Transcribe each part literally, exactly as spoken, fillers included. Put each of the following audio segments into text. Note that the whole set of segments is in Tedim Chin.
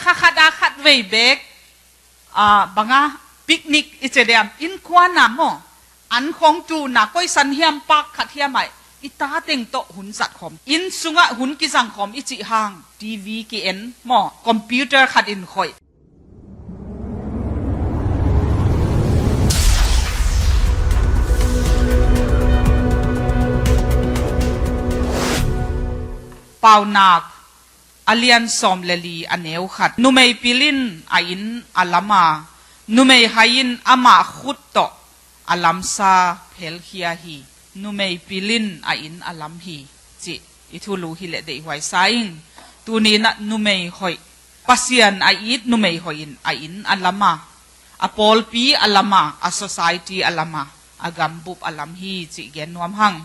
Kha khat a khat vei bek, ah, banga picnic i ci diam, innkuan a maw, an khong tun a, koi san hiam, park khat hiam ah i ta teng tawh hun zat khawm, inn sungah hun kizang khawm i cih hang, T V ki-en maw, computer khat in khoih. Paunak a lian sawm le li, a neu khat. Numei pil in a inn a lam a, numei hai in amah khut tawh a lamsa phelkhia hi. Numei pil in a inn a lam hi, cih i thulu hi leh deihhuai sa ing. Tuni-in ah numei hoih, Pasian a it numei hoih in a inn a lam a, a pawlpi a lam a, a society a lam a, a gambup a lam hi, cih gen nuam hang.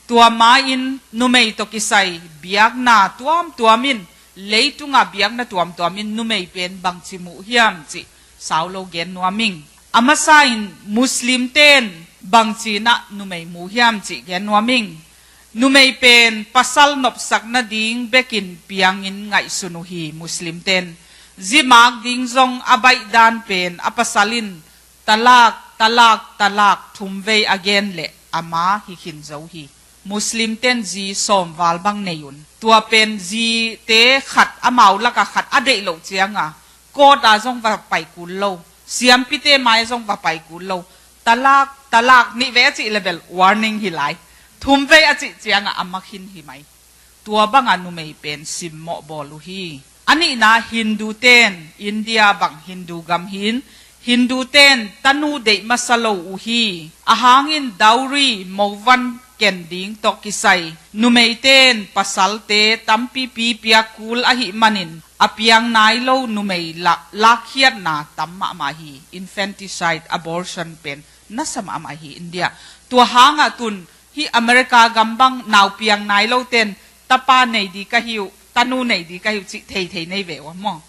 Tua ma-in numei tawh kisai biakna tuamtuam in, leitunga biakna tuamtuam in numei pen bangci muh hiam cih sau lo gen nuam ing. A masa in Muslim ten bangci-in ah numei mu hiam cih gen nuam ing. Numei pen pasal nopsak nading bekin piangin ngaihsun uh hi Muslim ten. Zimak ding zong a baihdan pen a pasal in talak, talak, talak thum vei a gen leh a ma hi khin zo hi. Muslim ten zi sawm val bang nei un. Tua pen zite khat, amau laka khat a deih loh cianga, court a zong va pai kul lo, siampite mai zong va pai kul lo. Talak, talak nih vei a cih leh bel warning hi lai. Thum vei a cih cianga a ma khin hi mai. Tua banga numei pen simmawh bawl uh hi. A nihna, Hindu ten, India bang Hindu gam hi-in, Hindu ten tanu deih masa lo uh hi. A hangin dowry, movan ken ding tawh kisai, numei ten pasalte tampipi piak kul ahih manin, a piang nai lo numei la-, lakkhiatna tam mahmah hi. Infanticide, abortion pen nasa mahmah hi India. Tua hangah tun hih America gam bang nau piang nai lo ten tapa nei di ka hi uh, tanu nei di ka hi uh cih theithei nei ve uh a maw.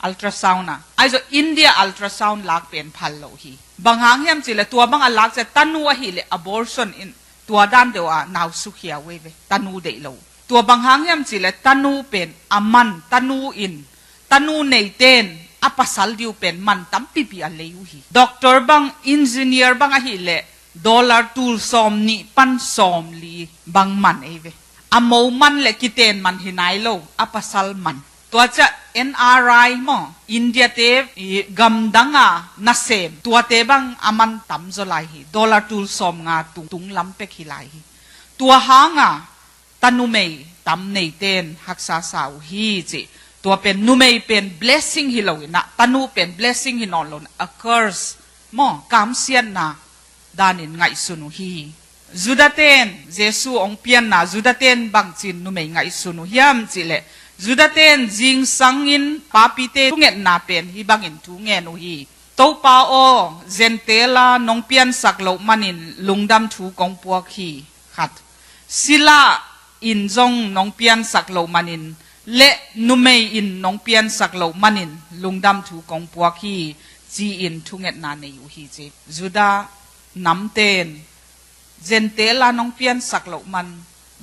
Ultrasound a. Ahi zong India ultrasound lak pen phal lo hi. Bang hang hiam cih leh tua bang a lak ciang tanu ahih leh abortion in tua dan deuh a nau sukhia uh ei ve. Tanu deih lo. Tua bang hang hiam cih leh tanu pen a man, tanu in, tanu nei ten a pasal diu pen man tampipi a lei uh hi. Doctor bang, engineer bang ahih leh dollar tul sawm nih pan sawm li bang man ei ve. A mo man leh kiten man hi nai lo, a pasal man. Tua ciang N R I maw, India te i gamdang a nasem, tuate bang a man tam zaw lai hi. Dollar tul sawm nga tung, tung lam pek hi lai hi. Tua hanga tanumei tam nei ten haksa sa uh hi cih. Tua pen numei pen blessing hi lo-in ah, tanu pen blessing hi nawn lo-in ah, a curse maw, kamsiatna danin ngaihsun uh hi. Judah ten Jesu hong pianna, Judah ten bangcin numei ngaihsun uh hiam cih leh, Judah ten zingsangin papite thungetna pen hih bangin thu ngen uh hi. Topa aw, Gentile a nong piansak loh manin lungdam thu kong puak hi. Khat. Sila in zong nong piansak loh manin, leh numei in nong piansak loh manin lungdam thu kong puak hi, ci-in thungetna nei uh hi ci. Judah namten Gentile a nong piansak loh man,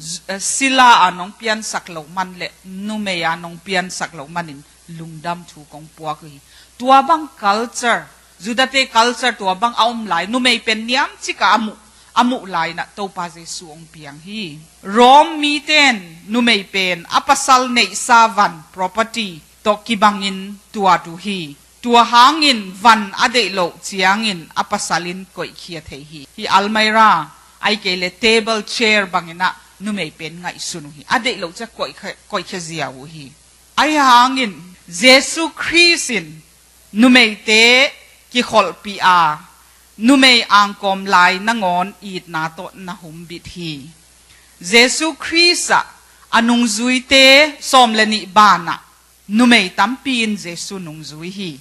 z-, eh, sila a nong piansak loh man leh numei a nong piansak loh manin lungdam thu kong puak uh hi. Tua bang culture, Judah te culture tua bang a om lai, numei pen niamcik a a muh, a muh lai-in ah Topa Jesu hong piang hi. Rome miten numei pen a pasal neihsa van, property tawh kibangin tuat uh hi. Tua hangin van a deih loh ciangin a pasal in koihkhia thei hi. Hih almirah, ahih kei leh table, chair bangin ah numei pen ngaihsun uh hi. A deih loh ciang koihkhia, koihkhia ziau uh hi. Ahi hangin Jesu Khrist in numeite kikholhpih a, numei angkawm lai nangawn itna tawh na humbit hi. Jesu Khrist ah a nungzuite sawm le nih banah numei tampi in Jesu nungzui hi.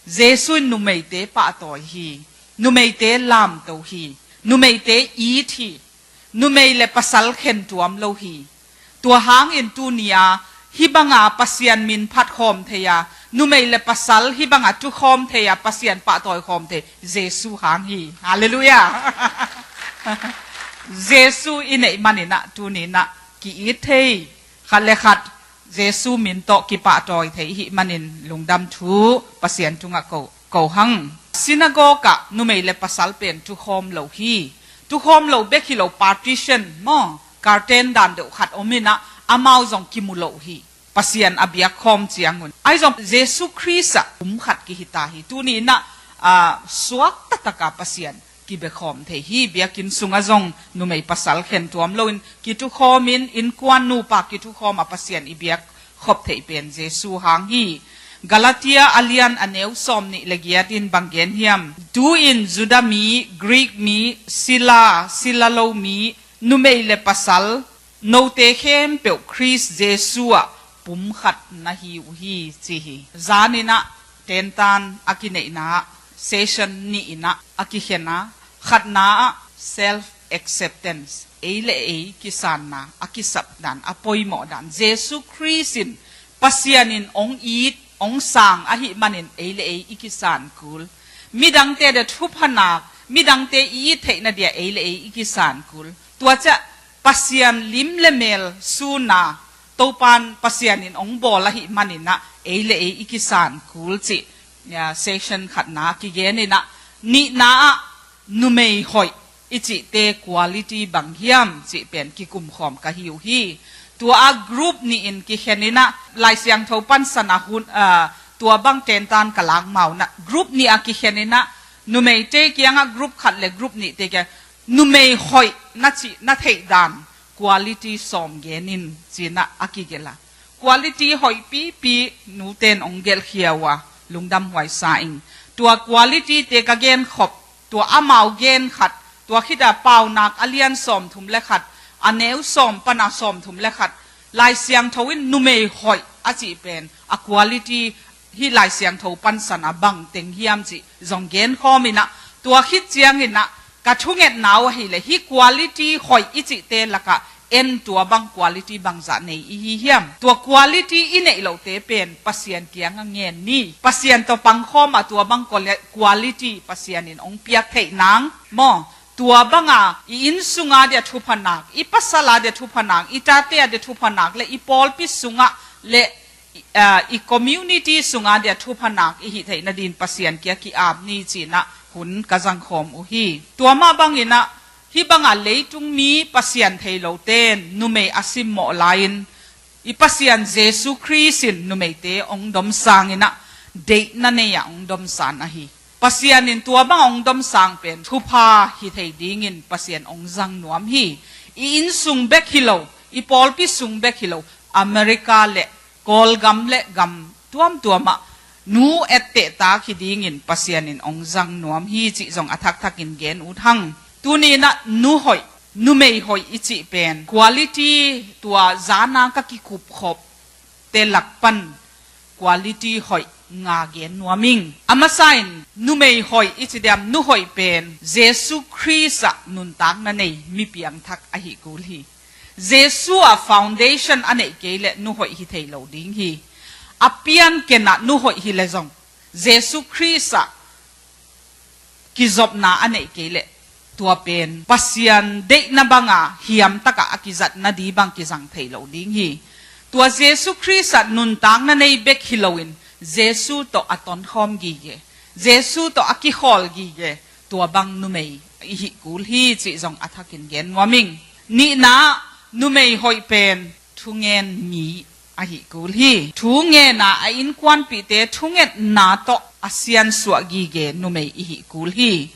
Jesu in numeite pahtawi hi. Numeite lamto hi. Numeite it hi. Numei le pasal khentuam lo hi. Tua hangin tuni-a hih banga Pasian min phat khawm thei a, numei le pasal hih banga tu khawm thei a, Pasian pahtawi khawm thei Jesu hang hi. Halleluiah. Jesu i neih manin ah tuni-in ah ki-it thei, khat le khat Jesu min tawh kipahtawi thei i hih manin lungdam thu Pasian tungah ko, ko hang. Synagogue ah numei le pasal pen tukhawm lo hi. Tukhawm lo bek hi lo, partition maw, curtain dan deuh khat om in ah, amau zong kimu lo hi. Pasian a biakkhawm ciangun. Ahi zong Jesu Khrist ah pum khat kihi ta hi. Tuni in ah, ah, suak taktak a Pasian kibiakhawm thei hi. Biakinn sungah zong numei pasal khen tuam loin kitukhawm in, innkuan nupa kitukhawm a Pasian i biak khop theih pen Jesu hang hi. Galatia a lian a neu sawm nih le giat in bang gen hiam? Tu-in Judah mi, Greek mi, sila, sila lo mi, numei le pasal, note khempeuh Khrist Jesu ah pum khat na hi uh hi, ci hi. Zan in ah tentan a kineihna ah session nih in ah a kikhen a, khatna ah self acceptance, ei le ei kisanna, a kisap dan, a poimawh dan, Jesu Khrist in Pasian in ong it, ong sang ahih manin ei le ei i kisan kul. Midangte dia thupha nak, midangte i it theihna dia ei le ei i kisan kul. Tua ciah Pasian lim le mel sun a, Topan Pasian in ong bawl ahih manin ah ei le ei i kisan kul cih, ya, session khatna kigen in ah, nihna ah numei hoih i cihte quality bang hiam cih pen kikumkhawm ka hi uh hi. Tua ah group nih in kikhen in ah, Lai Siangtho pansan a hun, ah, tua bang tentan ka lak ma un ah, group nih a kikhen in ah, numeite kiangah group khat le group nihte kiang, numei hoih na cih, na theih dan quality sawm gen in, ci in ah a kigelh a. Quality hoih pipi nuten ong gelhkhia uh a, lungdam huai sa ing. Tua quality te ka gen khop, tua amau gen khat, tua khit a Paunak a lian sawmthum le khat, a neu sawm pan a sawmthum le khat, Lai Siangtho in numei hoih a cih pen a quality hih Lai Siangtho pansan a bang teng hiam cih zong genkhawm in ah, tua khit ciangin ah ka thungetna uh ahih leh hih quality hoih i cihte lakah en tua bang quality bangzah nei i hi hiam? Tua quality i neih lohte pen Pasian kiangah ngen ni. Pasian tawh pangkhawm a tua bang quali-, quality Pasian in ong piak theih nang maw? Tua banga i inn sunga dia thupha nak, i pasal a dia thupha nak, i tate a dia thupha nak le i pawlpi sungah le i, ah, i community sunga dia thupha nak i hih theih nadin Pasian kia ki-ap ni, ci in ah hun ka zangkhawm uh hi. Tua mah bangin ah hih banga leitung mi Pasian thei loten numei a simmawh lai-in i Pasian Jesu Khrist in numeite ong domsang in ah deihna nei ah ong domsan ahi. Pasian in tua bang ong domsang pen thupha hi thei dingin Pasian ong zang nuam hi. I inn sung bek hi lo, i pawlpi sung bek hi lo, America le Kawlgam le gam tuamtuam ah nu etteh tak hi dingin Pasian in ong zang nuam hi cih zong a thakthak in gen ut hang. Tuni in ah nu hoih, numei hoih i cih pen quality, tua zan a ka kikupkhop te lak pan quality hoih nga gen nuam ing. A masa in numei hoih i ci diam, nu hoih pen Jesu Khrist ah nuntakna nei mi piangthak ahih kul hi. Jesu ah foundation a neih kei leh nu hoih hi thei lo ding hi. A pianken ah nu hoih hi leh zong Jesu Khrist ah kizopna a neih kei leh tua pen Pasian deihna banga hiam takah a kizatna di bang kizang thei lo ding hi. Tua Jesu Khrist ah nuntakna nei bek hi loin Jesu tawh a tonkhawm gige, Jesu tawh a kikhawl gige, tua bang numei i hih kul hi cih zong a thakin gen nuam ing. Nihna, numei hoih pen thungen mi ahih kul hi. Thungen a, a innkuanpihte thungetna tawh a siansuah gige numei i hih kul hi.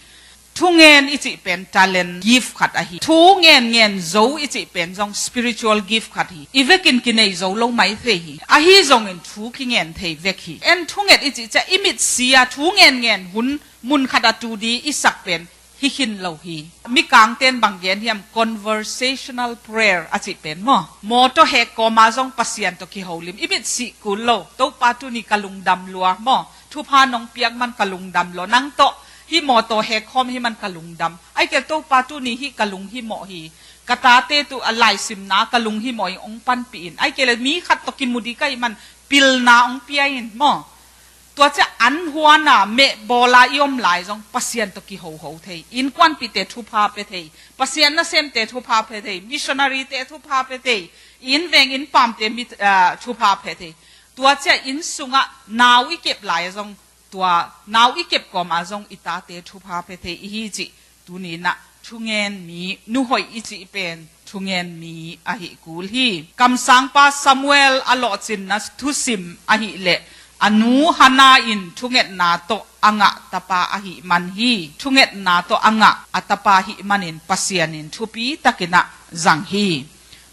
Thungen i cih pen talent, gift khat ahi. Thu ngenngen zo i cih pen zong spiritual gift khat hi. I vekin kinei zo lo mai thei hi. Ahi zongin thu kingen thei vek hi. En thunget i cih ciah i mitsi a thu ngenngen hun mun khat a tu di i sak pen hi khin lo hi. Mikangten bang gen hiam, conversational prayer a cih pen maw? Mawtaw hek kawma zong Pasian tawh kiholim i mitsi kul lo. Topa tuni ka lungdam lua maw? Thupha nong piak man ka lungdam lua. Nang tawh hih mawtaw hek khawm hi man ka lungdam. Ai kei Topa tuni hih ka lunghimawh hi. Ka tate tu a laisimna ka lunghimawh hi, ong panpih in. Ai kei le mi khat tawh kimu di ka hih man pilna ong pia in maw? Tua ciah an huana meh bawla i om lai zong Pasian tawh kihoho thei. Innkuanpihte thupha pe thei. Pasian nasemte thupha pe thei. Missionary te thupha pe thei. Inn veng inn pamte mi, ah, thupha pia thei. Tua ciang inn sungah nau i kep lai a zong, tua nau i kep kawm a zong i tate thupha pia thei i hi cih. Tuni-in ah thungen mi, nu hoih i cih pen thungen mi ahi kul hi. Kamsangpa Samuel a lawhcinna thusim ahih leh a nu Hannah in thungetna tawh a ngah tapa ahih man hi. Thungetna tawh a ngah a tapa ahih manin Pasian in thupi takin ah zang hi.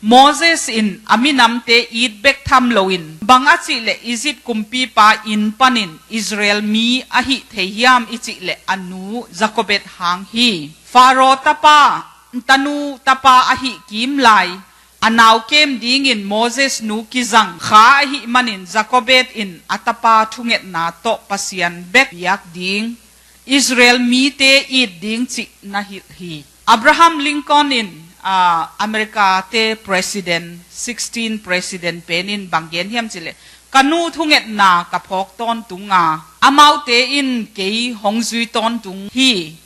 Moses in a minamte it bek tham loin, bang a cih leh Egypt kumpipa inn panin Israel mi a hih thei hiam i cih leh a nu Jochebed hang hi. Pharaoh tapa, tanu tapa a hih kim lai a nau kem dingin Moses nu kizang kha ahih manin Jochebed in a tapa thungetna tawh Pasian bek biak ding, Israel mite it ding cih na hilh hi. Abraham Lincoln in, ah, America te president, sixteen president pen in bang gen hiam cih leh, ka nu thungetna ka phawk tawntung a, amaute in kei hong zui tawntung hi.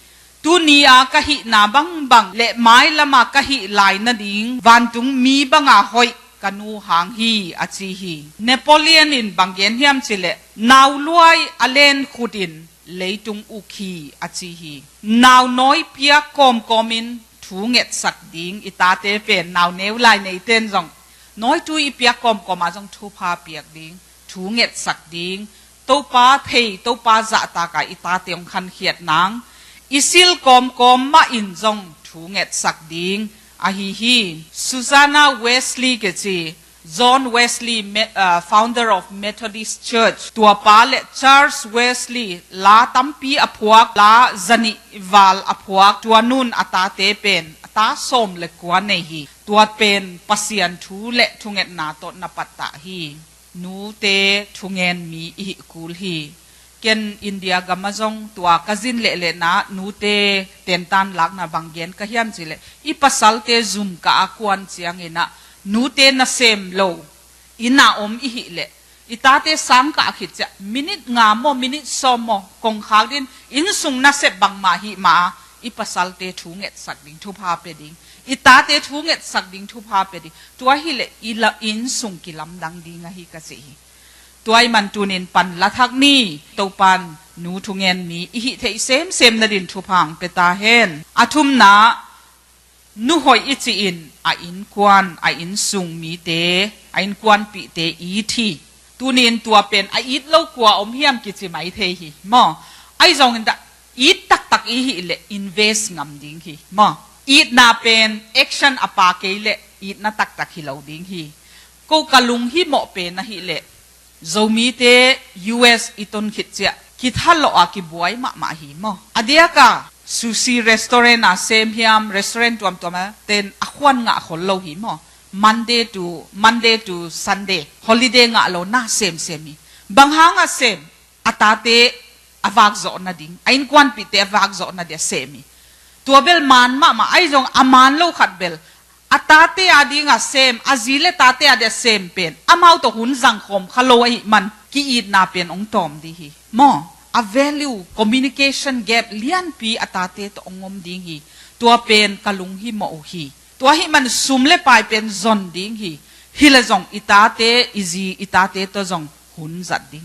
Tuni a ka hihna bangbang leh mailama ka hih lai nading vantung mi banga hoih ka nu hang hi, a ci hi. Napoleon in bang gen hiam cih leh, nau luai a len khut in leitung uk hi, a ci hi. Nau nawi piak kawmkawmin thu ngetsak ding, i tate pen nau neu lai neite in zong nawitui i piak kawmkawm a zong thupha piak ding, thu ngetsak ding, Topa thei, Topa zahtak a i tate hong khankhiat nang, i sil kawmkawm mah in zong thu ngetsak ding ahi hi. Susanna Wesley kici, John Wesley, Me-, uh, founder of Methodist Church, tua pa leh Charles Wesley la tampi a phuak, la zanih val a phuak, tua nu in a tate pen a ta sawm leh kua nei hi. Tua pen Pasian thu leh thungetna tawh na pattah hi. Nute thungen mi i hih kul hi. Ken India gam ah zong tua ka zin lehlehna nute tentan lakna bang gen ka hiam cih leh, i pasalte zum kah a kuan ciangin ah nute nasem lo inn a om i hih leh, i tate sang kah khit ciang minute nga maw, minute sawm maw, kongkhak dingin inn sung nasep bangmah hih mah a, i pasalte thu ngetsak ding, thupha pia ding, i tate thu ngetsak ding, thupha pia ding. Tua hileh i la, inn sung kilamdang ding ahi ka ci hi. Tua ahih man tunin pan la thak ni. Topan nu thungen mi i hih theih semsem nadin thupha hong pia ta hen. A thumna, nu hoih i cihin a innkuan, a inn sung mite, a innkuanpihte it hi. Tunin tua pen a it lo kua om hiam kici mai thei hi maw. Ahi zongin dah it taktak i hih leh invest ngam ding hi maw. Itna pen action a pa kei leh itna taktak hi lo ding hi. Ko ka lunghimawh pen ahih leh, Zomite U S i ton khit ciang kithalawh a kibuai mahmah hi maw. A diak a sushi restaurant a sem hiam, restaurant tuamtuam a ten a khuan ngah khol lo hi maw. Monday to, Monday to Sunday holiday ngah lo na semsem hi. Bang hang a sem? A tate a vakzawh nading, a innkuanpihte a vakzawh nading a sem hi. Tua bel man mahmah, ahi zong a man lo khat bel a tate a ding a sem, a zi leh tate a ding a sem pen amau tawh hun zangkhawm kha lo ahih man ki-itna pen hong tawm ding hi maw. A value, communication gap lianpi a tate tawh hong om ding hi. Tua pen ka lunghimawh uh hi. Tua ahih man sum leh pai pen zon ding hi. Hileh zong i tate, i zi, i tate tawh zong hun zat ding.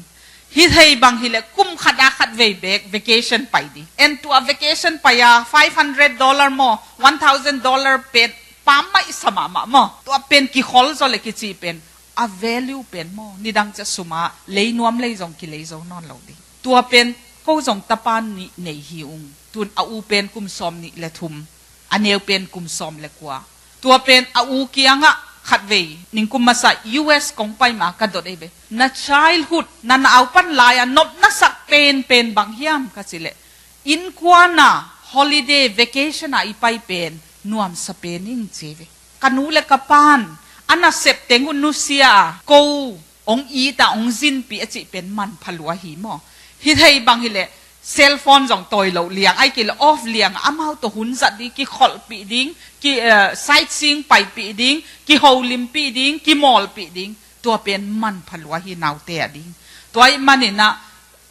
Hih thei bang hileh kum khat a khatvei bek vacation pai ding. En, tua vacation pai a five hundred dollar maw, one thousand dollar pen pammaih sa mahmah maw. Tua pen kikhol zaw leh kici pen a value pen maw, nidang ciang sum a lei nuam lei zong kilei zo nawn lo ding. Tua pen ko zong tapa nih nei hi ung. Tun a u pen kum sawmnih leh thum, a neu pen kum sawm leh kua. Tua pen a u kiangah khatvei ningkum masa U S kong pai ma ka dot ei ve. Na childhood, na naupan lai a nop na sak penpen bang hiam ka cih leh, innkuan a holiday vacation a i pai pen nuamsa pen ing ci ei ve. Ka nu leh ka pan a nasep teng uh nusia a, ko hong it a, hong zinpih a cih pen manpha lua hi maw. Hih thei bang hileh cellphone zong tawi loh liang, ahih kei leh off liang a, amau tawh hun zat ding, kikholhpih ding, ki, eh, sightseeing paipih ding, kiholimpih ding, kimawlpih ding. Tua pen manpha lua hi naute a ding. Tua ahih manin ah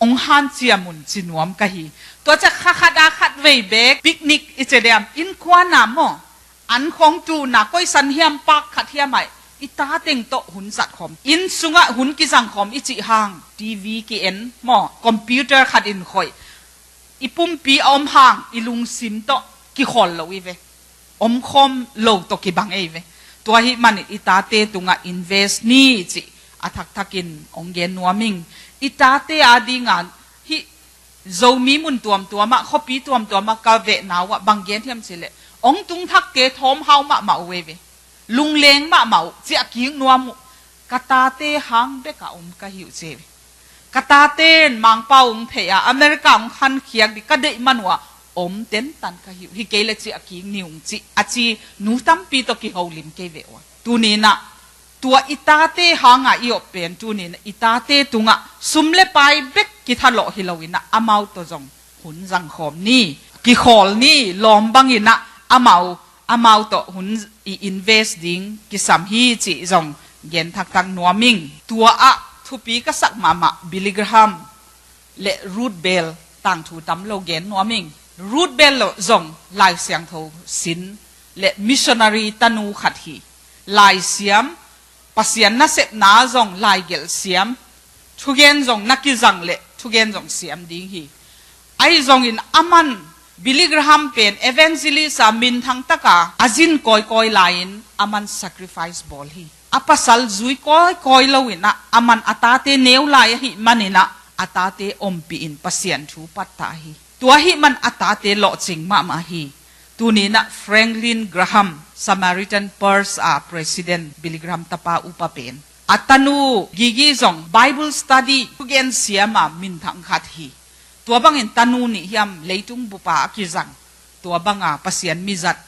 hong hanciam un ci nuam ka hi. Tua ciang kha khat a khatvei bek picnic i ci diam, innkuan a maw, an khong tuna koi san hiam, park khat hiam ah I ta teng tawh hun zat khawm, inn sungah hun kizang khawm i cih hang, T V ki-en maw, computer khat in khoih, i pumpi a om hang i lungsim tawh kikhawl lo i ve. Omkhawm lo tawh kibang ei ve. Tua ahih manin i tate tungah invest ni cih a thakthak in hong gen nuam ing. I tate adingah hih Zomi mun tuamtuamah, khuapi tuamtuamah ka vehna uh ah bang gen hiam cih leh, hong tung thakte thawm hau mahmah uh ei ve. Lungleng mahmah uh, ciah kik nuam uh. Ka tate hang bekah om ka hi uh ci ei ve. Ka tate in Mangpau hong phei a, America hong khankhiak ding ka deih man uh ah om tentan ka hi uh. Hi kei leh ciah kik ni ung cih a ci nu tampi tawh kiholim kei ve uh a. Tuni-in ah tua i tate hanga i op pen, tuni-in i tate tungah sum le pai bek kithalawh hi lo-in ah amau tawh zong hun zang khawm ni, kikhawl ni, lawm bangin ah amau, amau tawh hun i invest ding kisam hi cih zong gen thakthak nuam ing. Tua ah thupi ka sak mahmah Billy Graham le Ruth Bell tangthu tam lo gen nuam ing. Ruth Bell lo zong Lai Siangtho sin le missionary tanu khat hi. Laisiam, Pasian nasepna zong laigelh siam, thugen zong na kizang le thugen zong siam ding hi. Ahi zongin aman Billy Graham pen evangelist a minthang taka a zin kawikawi lai-in aman sacrifice bawl hi. A pasal zui kawikawi lo-in ah aman a tate neu lai ahih manin ah a tate ompih in Pasian thu pattah hi. Tua ahih man a tate lawhcing mahmah hi. Tuni-in ah Franklin Graham, Samaritan Purse a president, Billy Graham tapa upa pen, a tanu Gigi zong Bible study thugen siam a minthang khat hi. Tua bangin tanu nih hiam leitung bup ah a kizang, tua banga Pasian mizat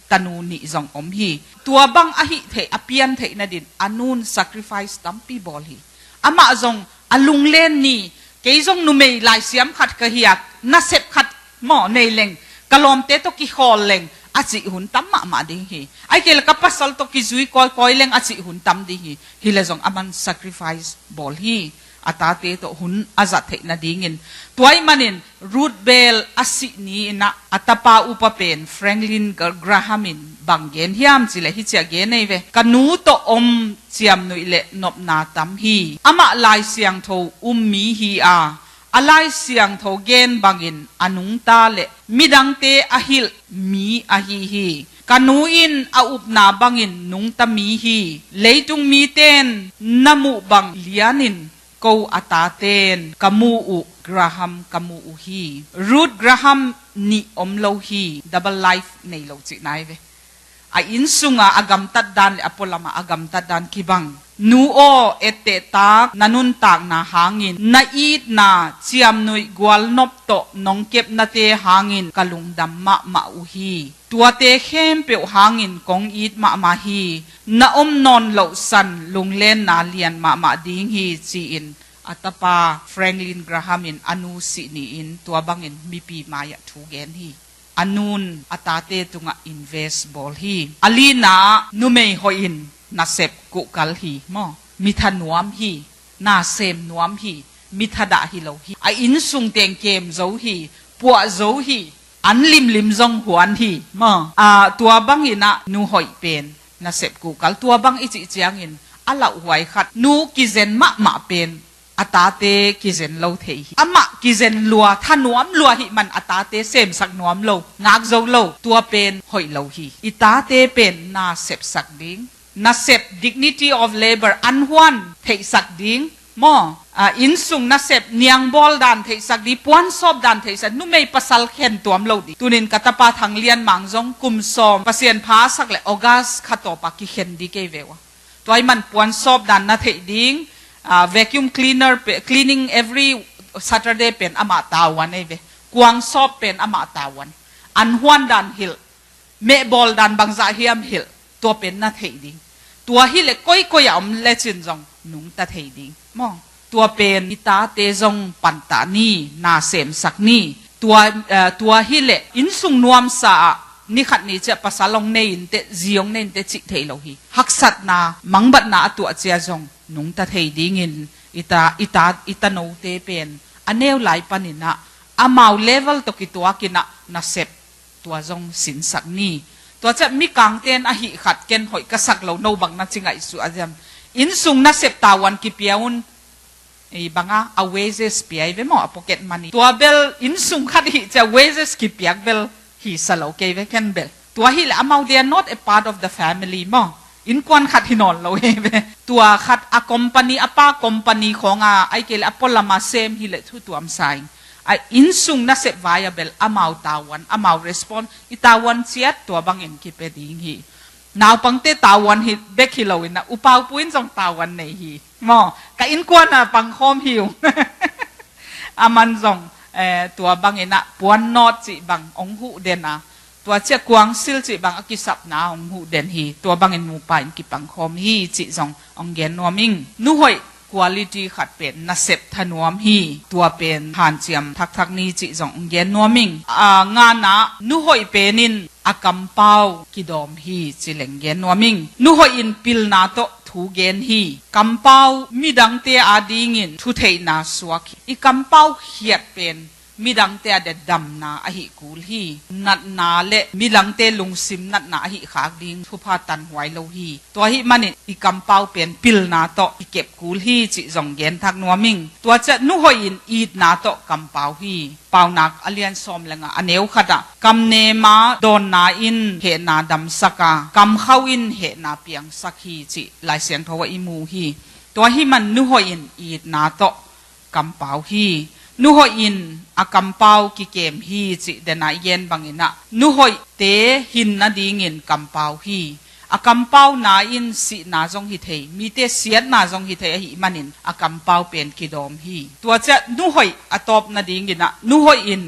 tanu nih zong om hi. Tua bang a hih theih, a pian theih nadin a nun sacrifice tampi bawl hi. Amah zong a lunglen ni, kei zong numei laisiam khat ka hi a, nasep khat maw nei leng ka lawmte tawh kikhawl leng a cih hun tam mahmah ding hi. Ahih kei leh ka pasal tawh kizui kawikawi leng a cih hun tam ding hi. Hi leh zong aman sacrifice bawl hi. A tate tawh hun a zat theih nadingin. Tua ahih manin Ruth Bell a sih ni-in ah a tapa upa pen Franklin Gra-, Graham in bang gen hiam cih leh hih ci-a gen ei ve. Ka nu tawh om ciamnuih le nopna tam hi. Amah Lai Siangtho um mi hi a, a Lai Siangtho gen bangin a nungta le midangte a hilh mi ahi hi. Ka nu in a upna bangin nungta mi hi. Leitung mite in na muh bang lianin ko a taten ka mu uh Graham ka mu uh hi. Ruth Graham nih om lo hi, double life nei lo cihna hi ve. A inn sunga a gamtat dan le a pualama a gamtat dan kibang. Nu aw, etteh tak na nuntakna hangin, na itna ciamnuih gualnop tawh nong kepnate hangin ka lungdam mahmah uh hi. Tuate khempeuh hangin kong it mahmah hi. Na om nawn loh san lunglenna lian mahmah ding hi, ci-in a tapa Franklin Graham in a nu sih ni-in tua bangin mipi mai-ah thu gen hi. A nun a tate tungah invest bawl hi. A lina ah numei hoih in nasep kuhkal hi maw. Mi thanuam hi, na sem nuam hi, mi thadah hi lo hi. A inn sung teng kem zo hi, puah zo hi, an limlim zong huan hi maw. A, tua bangin ah nu hoih pen nasep kuhkal, tua bang i cih ciangin a lauhuai khat, nu kizen mahmah pen a tate kizen lo thei hi. Amah kizen lua, thanuam lua ahih man a tate semsak nuam lo, ngak zo lo, tua pen hoih lo hi. I tate pen na sepsak ding, nasep, dignity of labor, an huan theihsak ding maw. A, inn sung nasep, niangbawl dan theihsak ding, puansawp dan theihsak, numei pasal khen tuam lo ding. Tunin ka tapa Thang Lian Mang zong kum sawm Pasian pha sak le August kha tawpa kikhen ding kei ve uh a. Tua ahih man puansawp dan na theih ding, ah, vacuum cleaner pe-, cleaning every Saturday pen amah tavuan ei ve. Kuangsawp pen amah tavuan. An huan dan hilh, mehbawl dan bangzah hiam hilh, tua pen na theih ding. Tua hileh koikoi a om lecin zong nungta thei ding maw. Tua pen i tate zong pantah ni, na semsak ni. Tua, eh, tua hileh inn sung nuamsa ah ni khat ni ciah pasal hong nei inteh, zi hong nei inteh cih thei lo hi. Haksatna, mangbatna a tuah ciah zong nungta thei dingin i ta, i ta, i tanote pen a neu lai panin ah amau level tawh kituakin ah nasep tua zong sinsak ni. Tua ciah mikangten ahih khat ken hoih ka sak lo, no bang na ci ngaihsut a ziam. Innsung nasep tavuan kipia un, ei banga a wages pia i ve maw, a pocket money. Tua bel innsung khat hih ciah wages kipiak bel hi sa lo kei ve ken bel. Tua hileh amau, they are not a part of the family maw. Innkuan khat hi nawn lo hi ve. Tua khat a company, a pa company khawng a, ai kei leh a pualama sem hileh thu tuam sa ing. A innsung nasep vai a bel amau tavuan, amau response, i tavuan ciat tua bangin kipia ding hi. Naupangte tavuan hi bek hi lo in a, U Paupu in zong tavuan nei hi. Maw, ka innkuan a pangkhawm hi ung. Aman zong, eh, tua bangin a puan nawt cih bang ong huh den a, tua ciah kuangsil cih bang a kisapna ong huh den hi. Tua bangin nupa in kipangkhawm hi cih zong ong gen nuam ing. Nu hoih quality khat pen nasep thanuam hi. Tua pen hanciam thakthak ni cih zong ong gen nuam ing. A ngana, nu hoih pen in a kampau kidawm hi ci leng gen nuam ing. Nu hoih in pilna tawh thu gen hi. Kampau midangte adingin thutheihna suak hi. I kampau khiat pen midangte a dia damna ahi kul hi. Natna le midangte lungsim natna ahi khak ding thupha tanhuai lo hi. Tua ahih manin i kampau pen pilna tawh i kep kul hi cih zong gen thak nuam ing. Tua ciah nu hoih in itna tawh kampau hi. Paunak a lian sawm le nga, a neu khat ah, kamnem a dawnna in hehna damsak a, kamkhau in hehna piangsak hi cih Lai Siangtho ah i mu hi. Tua ahih man nu hoih in itna tawh kampau hi. Nu hoih in a kampau kikem hi cih den a i gen bangin a, nu hoihte hin nadingin kampau hi. A kampauna in sihna zong hi thei, mite siatna zong hi thei ahih manin a kampau pen kidawm hi. Tua ciah nu hoih a tawp nadingin a, nu hoih in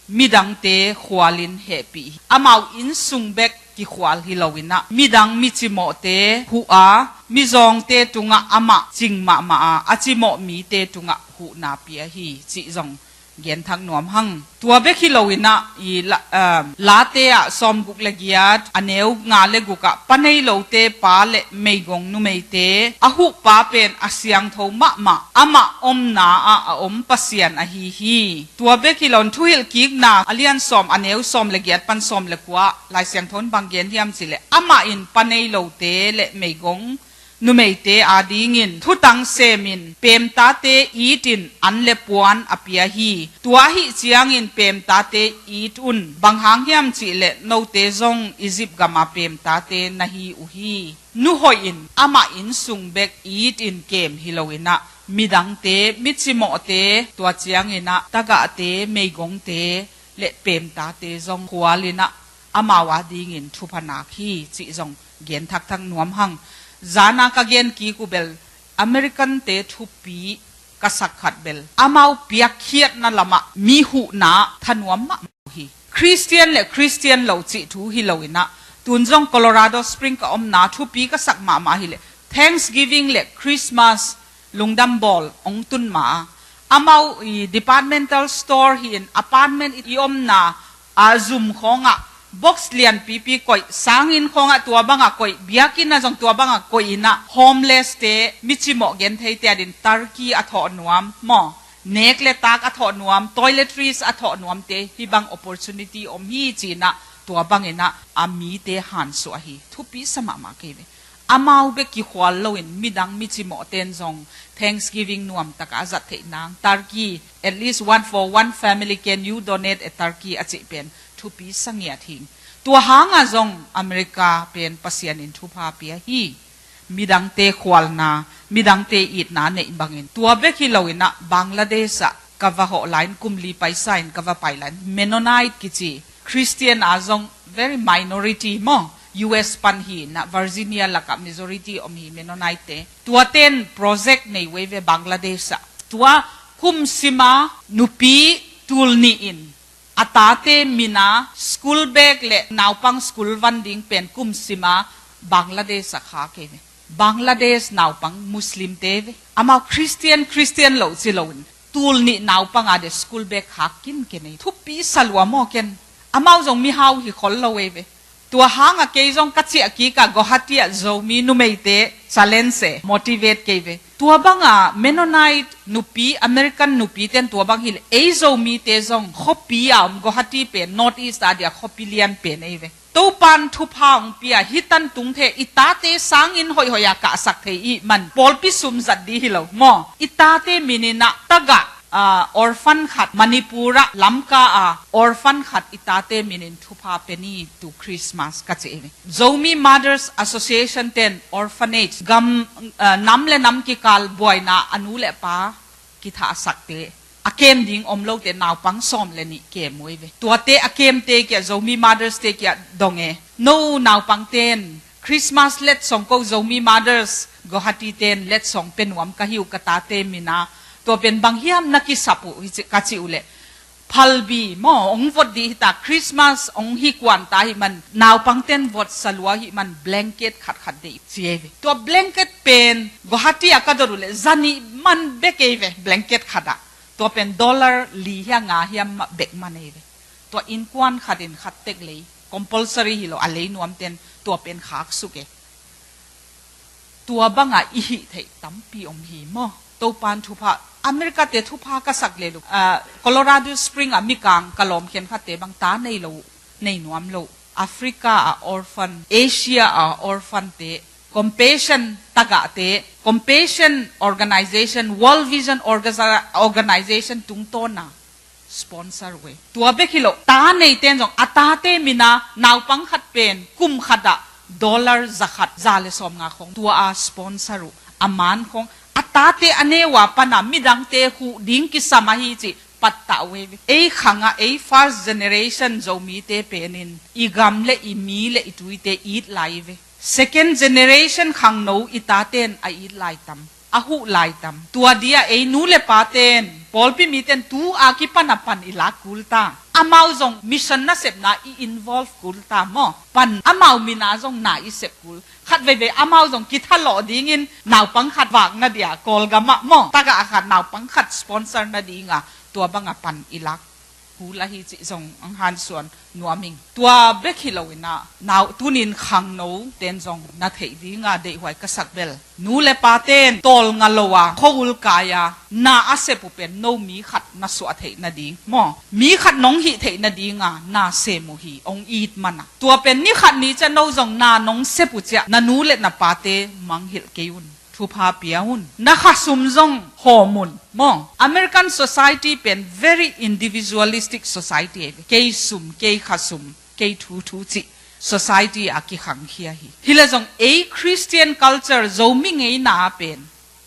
midangte khualin hehpih hi. Amau innsung bek kikhual hi lo in a, midang micimawhte huh a, mizawngte tungah amah cing mahmah a, a cimawh mite tungah huhna pia hi cih zong gen thak nuam hang. Tua bek hi lo in a, i la, um, Late ah sawmguk le giat, a neu nga le guk ah, pa nei lote pa le meigong numeite a huhpa pen a siangtho mahmah, amah omna ah a om Pasian ahi hi. Tua bek hi lo in Thuhilhkikna a lian sawm, a neu sawm le giat pan sawm le kua, Lai Siangtho in bang gen hiam cih leh, amah in pa nei lote le meigong numeite adingin thutang semin pemtate itin an le puan a pia hi. Tua ahih ciangin pemtate it un, bang hang hiam cih leh note zong Egypt gam a pemtate na hi uh hi. Nu hoih in amah innsung bek itin kem hi lo in a, midangte, micimawhte, tua ciangin a tagahte, meigongte le pemtate zong khual in a, amau adingin thupha nak hi cih zong gen thakthak nuam hang. Zan a ka gen kik uh bel, American-te thupi ka sak khat bel, amau piakkhiatna lamah mi huhna thanuam mahmah hi. Christian le Christian lo cih thu hi lo in a, tun zong Colorado Spring ka omna thupi ka sak mahmah hi leh, Thanksgiving le Christmas lungdam bawl ong tun ma a, amau i departmental store hi in, apartment i omna a zum khawngah box lianpipi koih, sanginn khawngah tua bangah koih, biakinn ah zong tua bangah koih in a, homeless-te, micimawh gentheite adin turkey a thawh nuam maw, nek le tak a thawh nuam, toiletries a thawh nuamte hih bang opportunity om hi ci in a, tua bangin a, a mite hansuah hi. Thupi sa mahmah kei ve. Amau bek kikhual loin midang micimawhten zong Thanksgiving nuamtak a zat theih nang, turkey, at least one for one family, can you donate a turkey a cih pen thupi sa ngiat hi. Tua hangah zong America pen Pasian in thupha pia hi. Midangte khualna, midangte itna neih bangin. Tua bek hi lo in a, Bangladesh ah ka va hawh lai in kum li paisa in ka va pai lai in, Mennonite kici, Christian a zong very minority maw, U S pan hi in a, Virginia lakah majority om hi Mennonite-te. Tuaten project nei uh ei ve Bangladesh ah. Tua kum sima nupi tul nih in a tate min a school bag le naupang school van ding pen kum sima Bangladesh ah khak ei ve. Bangladesh naupang Muslim-te ve. Amau Christian, Christian lo ci lo in, tul nih naupang a dia school bag khak kinken ei. Thupi sa lua maw ken. Amau zong mihau hi khol lo ei ve. Tua hangah kei zong ka ciah kik a, Guwahati ah Zomi numeite challenge e, motivate kei ve. Tua banga Mennonite nupi, American nupi ten tua bang hileh, ei Zomite zong khuapi a om, Guwahati pen North East a dia khuapi lian pen ei ve. Topan thupha hong pia, hih tan tung thei, i tate sangin hoihhoih a kahsak thei i hih man, pawlpi sum zat ding hi lo maw. I tate min in ah tagah, ah, orphan khat, Manipur ah Lamka a orphan khat i tate min in thupha pia ni tu Christmas ka ci hi. Zomi Mothers Association ten orphanage gam, ah, nam le nam kikal buaina a nu le pa kithahsakte, a kem ding om lote naupang sawm le nih kem uh hi ve. Tuate a kemte kiah, Zomi Mothers te kiah dong e. No naupang ten Christmas letsong ko Zomi Mothers Guwahati ten letsong pia nuam ka hi uh ka tate min a. Tua pen bang hiam na kisap uh hi ci, ka cih uh leh, phalbi maw, hong vot ding hi ta, Christmas hong hi kuan ta hi man, naupang ten vot sa lua hi man, blanket khatkhat deih ci hi ve. Tua blanket pen Guwahati a ka dot uh leh, za nih man bek ei ve, blanket khat ah. Tua pen dollar li hia nga hiam mah bek man ei ve. Tua innkuan khat in khat tek lei, compulsory hi lo, a lei nuam ten tua pen khak suk e. Tua banga i hih theih tampi om hi maw. Topan thupha, America te thupha ka sak lel uh. Ah, Colorado Spring ah mikang ka lawm khenkhatte bang ta nei lo, nei nuam lo. Africa a orphan, Asia a orphan te, Compassion tagahte, Compassion Organization, World Vision Orga-, Organization tungtawna sponsor uh e. Tua bek hi lo, ta neiten zong a tate min a naupang khat pen kum khat ah dollar za khat, za le sawm nga khong tua a sponsor uh. A man khong a tate a neu a pana midangte huh ding kisam ahi cih pattah uh e ve. Ei khang ah, ei first generation Zomite pen in i gam le i mi le i tuite it lai ve. Second generation khangno i taten a it lai tam, a huh lai tam. Tua dia ei nu le paten, pawlpi miten tu a kipan a pan i lak kul ta. Amau zong mission nasepna i involve kul ta maw. Pan, amau min a zong na i sep kul. Khat veivei amau zong kithalawh dingin naupang khat vak na dia Kawlgam ah maw, tagah khat naupang khat sponsor na dinga tua banga pan i lak kul ahi cih zong ang hansuan nuam ing. Tua bek hi lo in ah, nau tunin khangno ten zong na theih dinga deihhuai ka sak bel, nu le paten tawlnga lo a, khuaul kai a, na a sep uh pen no mi khat na suah theih nading maw, mi khat nong hih theih nadinga na sem uh hi, ong it man a. Tua pen ni khat ni ciah no zong na nong sep uh ciah na nu le na pate mangngilh kei un. Thupha pia un. Na khasum zong hawm un maw. American society pen very individualistic society ahi ve. Kei sum, kei khasum, kei thuthu cih society a kikhangkhia hi. Hi le zong ei Christian culture, Zomi ngeina pen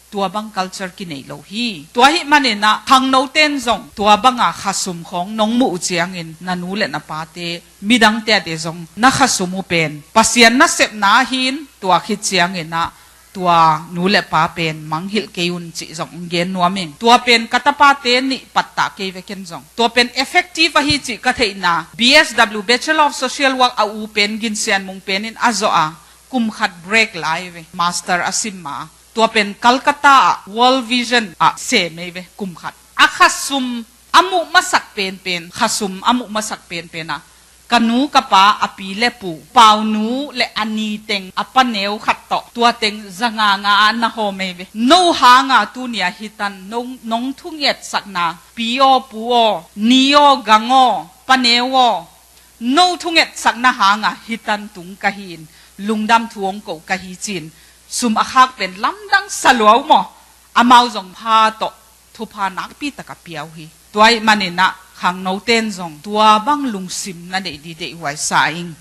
tua bang culture kinei lo hi. Tua hih manin ah khangno ten zong tua banga khasum khawng nong muh uh ciangin na nu le na pate, midangte ading zong na khasum uh pen Pasian nasepna ahi in, tua khit ciangin ah tua nu le pa pen mangngilh kei un cih zong gen nuam ing. Tua pen ka tapate nih pattah kei ve ken zong. Tua pen effective ahi cih ka theihna, B S W, Bachelor of Social Work a u pen Gin Sian Mung pen in a zawh a, kum khat break lai ve, master a sim ma. Tua pen Calcutta ah World Vision ah sem ei ve, kum khat. A khasum a muh masak penpen, khasum a muh masak penpen ah, ka nu ka pa, a pi le pu, Pau nu le a ni teng, a paneu khat tawh, tua teng za nga nga ah na hawm ei ve. No hanga tuni a hih tan, no, nong thungetsakna, pi aw, pu aw, ni aw, gang aw, paneu aw, no thungetsakna hanga hih tan tung ka hi in, lungdam thu ong ko ka hi ci-in, sum a khak pen lamdang sa lua uh maw. Amau zong pha tawh thupha nakpi taka pia uh hi. Tua ahih manin ah khangno ten zong tua bang lungsim na neih ding deihhuai sa ing.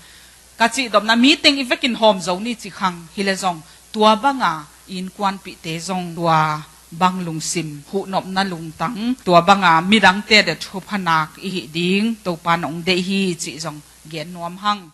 Ka cihdopna, mi teng i vekin hawm zo ni ci khang, hi le zong tua banga innkuanpihte zong tua bang lungsim, huhnopna lungtang, tua banga midangte ading thupha nak i hih ding Topa in ong deih hi cih zong gen nuam hang.